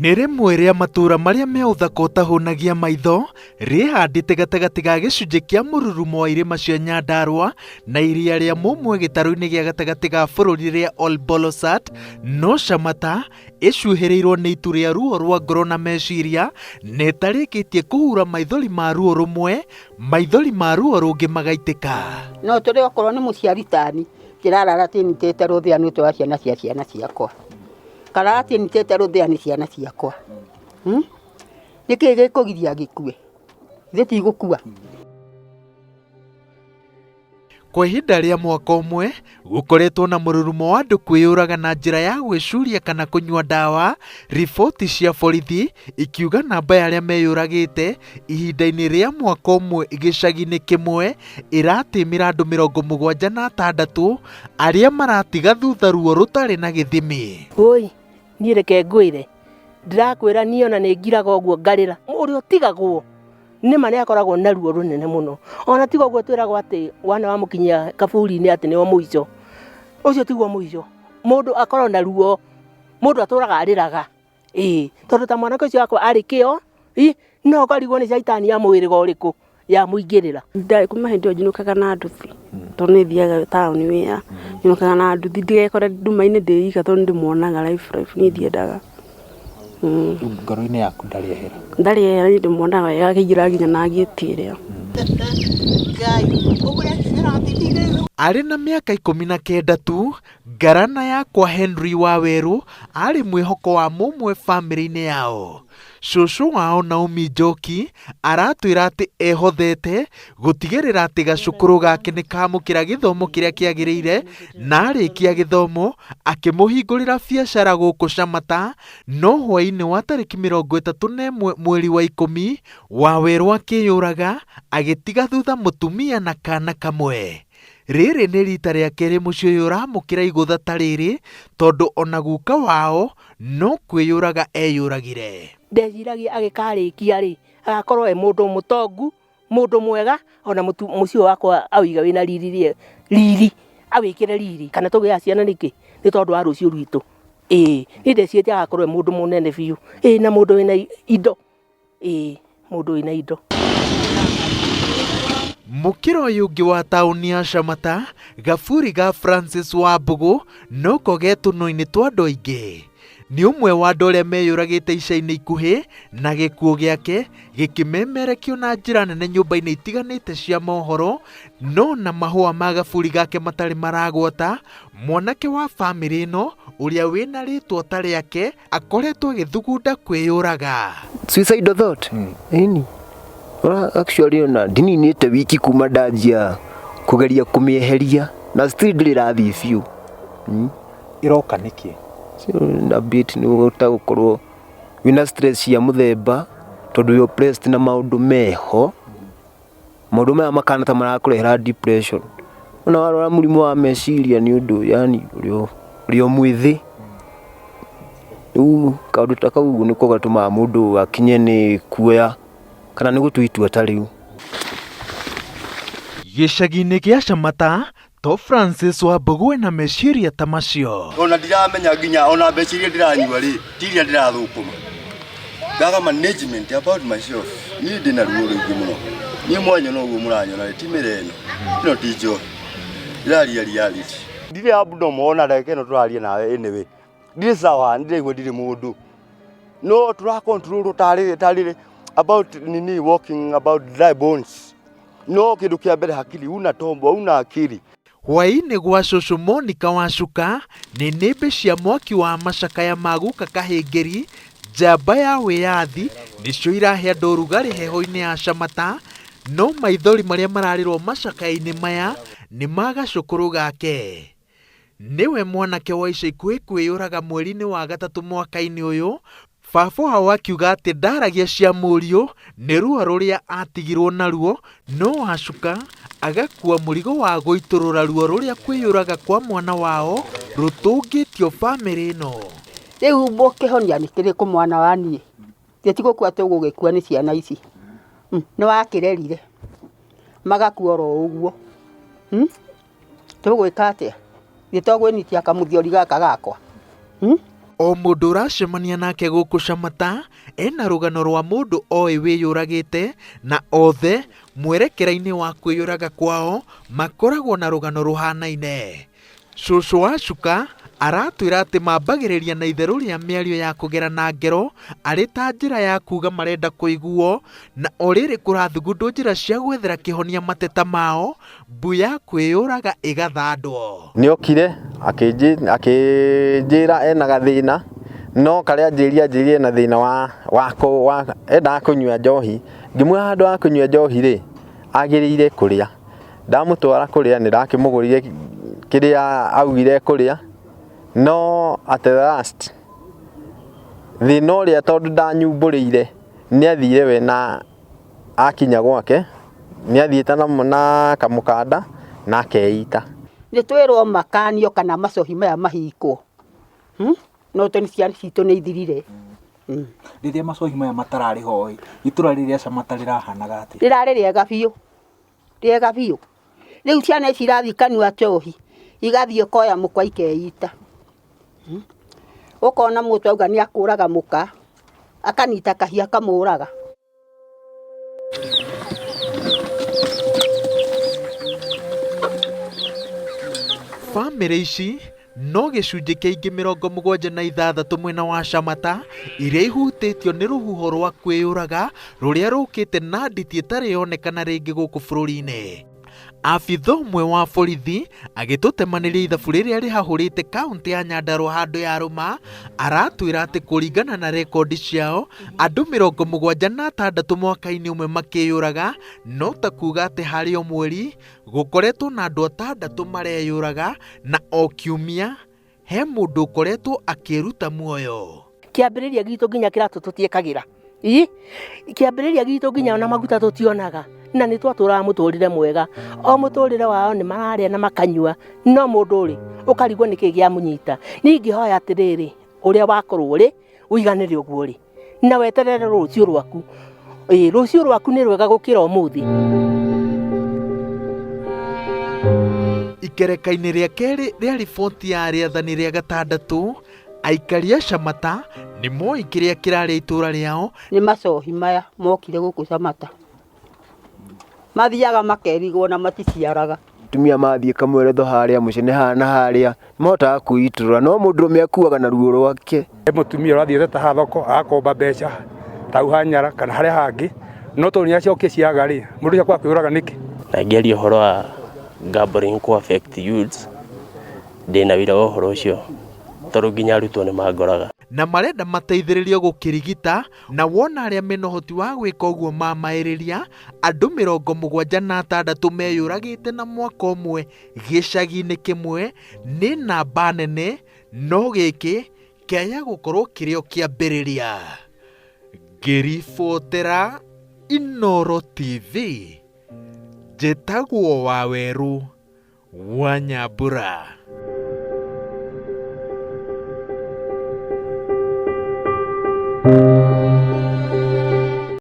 Nĩ rĩmwe rĩa matũũra marĩa me ũthaka ũtahũnagia maitho, rĩhandĩte gatagatĩ ga gĩcunjĩ kĩa mũrurumo wa irĩma cia Nyandarua na iria rĩa Mũmwe gĩtarũ-inĩ gĩa gatagatĩ ga bũrũri rĩa Ol Bolosat, no Shamata ĩcuhĩrĩirwo nĩ itu rĩa ruo rwa ngoro na meciria na ĩtarĩkĩtie kũhura maithori ma ruo rũmwe, maithori ma ruo rũngĩ magaitĩka. No tũrĩ okorwo nĩ mũciari tani, ndĩrarara tinitĩte rũthĩa nĩ ũndũ wa ciana cia ciana ciakwa. Kana atinitĩte rũthĩa nĩ ciana ciakwa. Hmm? Nĩkĩ gĩkũgiria gĩkue? Githĩ ti gũkua? Kwa ihinda rĩa mwaka ũmwe, gũkoretwo na mũrurumo wa andũ kwĩyũraga na njĩra ya gwĩcuria kana kũnyua ndawa, riboti cia borithi ikiuga namba ya arĩa meyũragĩte ihinda-inĩ rĩa mwaka ũmwe gĩcagi-inĩ kĩmwe ĩratĩmĩra andũ 76 arĩa maratiga thutha ruo rũtarĩ na gĩthimi. Wũi, niĩ reke ngwĩre, ndĩrakwĩra niĩ ona nĩ ngiraga ũguo ngarĩra. Ũrĩa ũtigagwo nĩma nĩ akoragwo na ruo rũnene mũno. Ona tiga ũguo twĩragwo atĩ wana wamũkinyia kaburi-inĩ atĩ nĩo mũico. Ũcio tiguo mũico. Mũndũ akoragwo na ruo, mũndũ atũraga arĩraga. Ĩĩ, tondũ ta mwanake ũcio wakwa arĩ kĩo, ĩ, no ũkarigwo nĩ caitani ya mũhĩrĩga ũrĩkũ yamũingĩrĩra. Kuma hĩndĩ ĩyo njinũkaga na nduthi tondũ nĩ thiaga taũni wĩra, njinũkaga na nduthi ndigekore nduma-inĩ ndĩ ika tondũ nĩ ndĩmuonaga live live, niĩ ndiendaga. Ngoro-inĩ yaku ndarĩ ehera? Ndarĩ ehera niĩ ndĩmuonaga wega akĩingĩra nginya na ngĩti ĩrĩa. Arĩ na mĩaka 19 tu, Ngarana yakwa Henry Wawerũ aarĩ mwĩhoko wa mũmwe famĩlĩ-inĩ yao. Cũcũ wao Naomi Njoki aratwĩra atĩ ehothete gũtigĩrĩra atĩ gacũkũrũ gake nĩ kamũkĩra gĩthomo kĩrĩa kĩagĩrĩire na arĩkia gĩthomo akĩmũhingũrĩra biacara gũkũ Shamata no hwaĩ-inĩ wa tarĩki 31 mweri wa ikũmi Wawerũ akĩyũraga agĩtiga thutha mũtumia na kana kamwe. Rĩrĩ nĩ rita rĩa kerĩ mũciĩ ũyũ ũramũkĩra igũtha ta rĩrĩ tondũ ona guka wao no kwĩyũraga eyũragire. Ndeciragia agĩkarĩkia rĩ, agakorwo e mũndũ mũtongu, mũndũ mwega, ona mũciĩ ũyũ wakwa aũige wĩna riri riri, awĩkĩre riri. Kana tũgĩaga ciana nĩkĩ? Nĩ tondũ wa rũciũ rwitũ. Ĩĩ, niĩ ndecirĩtie agakorwo e mũndũ mũnene biũ, ĩĩ na mũndũ wĩna indo. Ĩĩ, mũndũ wĩna indo. Mũkĩra ũyũ ũngĩ wa taũni ya Shamata, gaburi ga Francis Wambũgũ noko ge tũnua-inĩ twa andũ aingĩ. Nĩ ũmwe wa andũ arĩa meyũragĩte ica-inĩ ikuhĩ na gĩkuũ gĩake gĩkĩmemerekio na njĩra nene nyũmba-inĩ itiganĩte cia mohoro, no na mahũa ma gaburi gake matarĩ maragwata, mwanake wa bamĩrĩ ĩno ũrĩa wĩna rĩtwa ta rĩake akoretwo agĩthugunda kwĩyũraga. Suicidal thought? Ĩni. Ora actually ona ndininĩte wiki kuma ndanjia kũgeria kũmĩeheria na still ndĩrĩ ĩrathiĩ biũ. Ĩroka nĩkĩ? Na bit nĩ gũkorwo wĩna stress cia mũthemba tondũ wĩ oppressed na maũndũ meho. Maũndũ maya makahana ta marakũrehera depression. Ona warwara mũrimũ wa meciria nĩ ũndũ yaani ũrĩ o mwĩthĩ. Rĩu kaũndũ ta kau nĩko gatũmaga mũndũ akinye nĩ kuoya kana nĩ gũtua itua ta rĩu. Gĩcagi-inĩ gĩa Shamata, To Francis Wambũgũ ena meciria ta macio. Ona ndiramenya nginya ona mbeca iria ndĩranyua rĩ ti iria ndĩrathũkũma. Ngaga management about myself. Niĩ ndĩna ruo rũingĩ mũno. Niĩ mwanyona ũguo mũranyona rĩ ti mĩreno. Ĩno ti njohi. Ndĩraria reality. Ndirĩ abnormal ona ndagĩka ĩno tũraria nawe anyway. Ndirĩ sawa, ndĩraigua ndirĩ mũndũ. No tũra control tarĩ tarĩ about nini walking about dry bones. No kĩndũ kĩa mbere hakiri una tombo una akiri. Hwaĩ-inĩ gwa cũcũ Monica Wacuka, nĩnĩmbĩ cia mwaki wa macakaya ma guka Kahĩngĩri, njamba ya wĩyathi, nĩcio irahe andũ ũrugarĩ heho-inĩ ya Shamata, no maithori marĩa mararĩrwo macakaya-inĩ maya nĩ ma gacũkũrũ gake. Nĩwe mwanake wa ica ikuhĩ kwĩyũraga mweri-inĩ wa gatatũ mwaka-inĩ ũyũ, baba wao akiuga atĩ ndaragia cia mũriũ nĩ ruo rũrĩa atigirwo naruo, no Wacuka agakua mũrigo wa gũitũrũra ruo rũrĩa kwĩyũraga kwa mwana wao rũtũngĩtio bamĩrĩ ĩno. Rĩu mũkĩhonia nĩ kĩrĩkũ mwana wa niĩ? Githĩ ti gũkua tũgũgĩkua nĩ ciana ici? Nĩ wakĩrerire magakua oro ũguo. Tũgwĩka atĩa? Githĩ to gwĩnitia kamũthiori gaka gakwa? O mũndũ ũracemania nake gũkũ Shamata ena rũgano rwa mũndũ oĩ wĩyũragĩte na othe mwerekera-inĩ wa kwĩyũraga kwao makoragwo na rũgano rũhanaine. Cũcũ wa Cuka aratwĩra atĩ mambagĩrĩria na itherũ rĩa mĩario ya kũgerana ngero arĩ ta njĩra ya kuga marenda kũiguo na o rĩrĩ kũrathugundwo njĩra cia gwethera kĩhonia mateta mao mbu ya kwĩyũraga ĩgathandwo. Nĩokire akĩnjĩra ena gathĩna no karĩa anjĩrire anjĩrire ena thĩna wa endaga kũnyua njohi. Ngĩmwĩra handũ ha kũnyua njohi rĩ agĩrĩire kũrĩa. Ndamũtwara kũrĩa nĩ ndakĩmũgũrire kĩrĩa augire kũrĩa no at the last thĩna ũrĩa tondũ ndanyumbũrĩire nĩ athire we na akinya gwake nĩ athiĩte na kamũkanda na akeita. Nĩ twĩrwo makanio kana macohi maya mahingwo. No tondũ ciana citũ nĩ ithirire. Rĩrĩa macohi maya matararĩ ho ĩ, itũra rĩrĩa Shamata rĩrahanaga atĩa? Rĩrarĩ rĩega biũ, rĩega biũ. Rĩu ciana ici irathiĩ kanua njohi, igathiĩ koya mũkwa ikeita. Ũkona mũndũ auga nĩ akũraga mũka, akanyita kahiũ akamũraga. Bamĩrĩ ici no gĩcunjĩ kĩa ingĩ 76 mwena wa Shamata iria ihutĩtio nĩ rũhuho rwa kwĩyũraga rũrĩa rũkĩte na nditi ĩtarĩ yonekana rĩngĩ gũkũ bũrũri-inĩ. Abitha ũmwe wa borithi agĩtũtemanĩria ithabu rĩrĩa rĩhahũrĩte kaũntĩ ya Nyandarua handũ ya Rũma aratwĩra atĩ kũringana na rekondi ciao andũ 76 mwaka-inĩ ũmwe makĩyũraga no ta kuga atĩ harĩ o mweri gũkoretwo na andũ 6 mareyũraga na o kiumia he mũndũ ũkoretwo akĩruta muoyo. Kĩambĩrĩria gitũ nginya kĩratũ tũtiĩkagĩra. Ĩ kĩambĩrĩria gitũ nginya ona maguta tũtionaga na nĩ twatũraga mũtũrĩre mwega. O mũtũrĩre wao nĩ mararĩa na makanyua no mũndũ rĩ ũkarigwo nĩkĩ gĩamũnyita. Niĩ ingĩhoya atĩrĩrĩ ũrĩa wakorwo rĩ ũiganĩre ũguo rĩ na weterere rũciũ rwaku. Ĩ rũciũ rwaku nĩ rwega gũkĩra ũmũthĩ. Ikereka-inĩ rĩa kerĩ rĩa riboti ya rĩathani rĩa gatandatũ aikari a Shamata nĩ moĩ kĩrĩa kĩrarĩa itũra rĩao. Nĩ macohi maya mokire gũkũ Shamata. Mathiaga makerigwo na maticiaraga. Atumia mathiĩ kamweretho harĩa mũcene haha na harĩa mahotaga kwĩitũrũra no mũndũrũme akuaga na ruo rwake. Mũtumia ũrathiĩte ta haha thoko agakomba mbeca tau hanyara kana harĩa hangĩ no tondũ nĩ acokia ciaga rĩ mũndũ ũcio akwaga kwĩyũraga nĩkĩ? Na ngĩaria ũhoro wa gambling kũ affect youths ndĩna wĩira wa ũhoro ũcio tondũ nginya arutwo nĩ mangoraga. Na marenda mateithĩrĩrio gũkĩrigita na wona arĩa mena ũhoti wa gwĩka ũguo mamaĩrĩria andũ 76 meyũragĩte na mwaka ũmwe gĩcagi-inĩ kĩmwe nĩ namba nene no gĩkĩ kĩaya gũkorwo kĩrĩ o kĩambĩrĩria. Ngĩribotera Inooro TV njĩtagwo Wawerũ wa Nyambura.